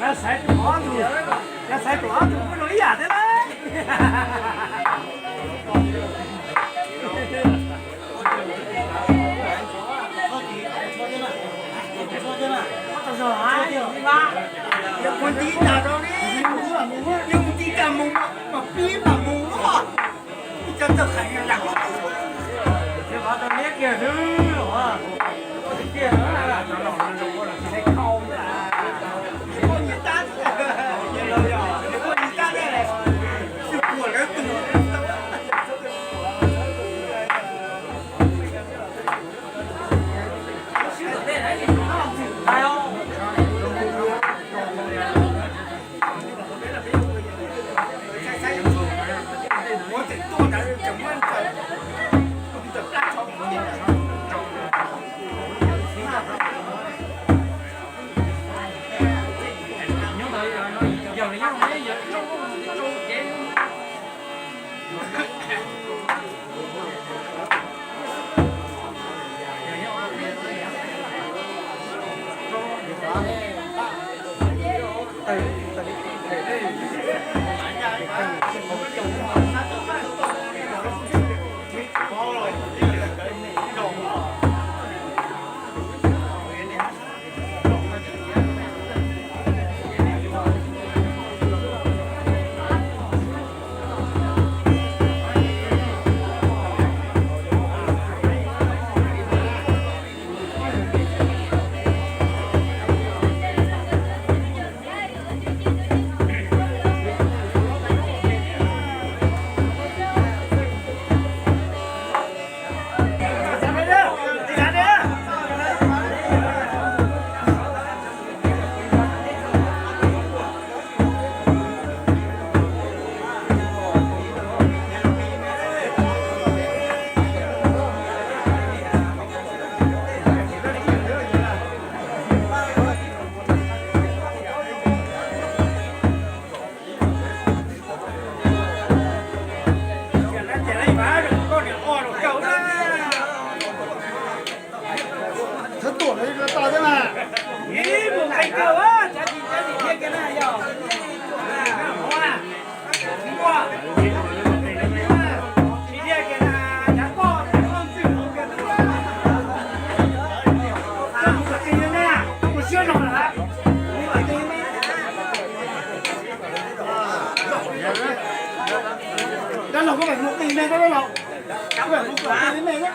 Xaiv ob tug, yog xaiv ob tug kuj zoo ib yam thiab na. Yog kuv nti tas rau li, yog kuv nti tas mus mas pib mam mus. Ib co txawj qhia lam Thawj tuam no yuav tau thiab mas. Ib mus qee kawg, cov tim cov tim thiab kiag na yog. Dab laug koj mam mus qi me dab laug. Koj mam mus qi me na.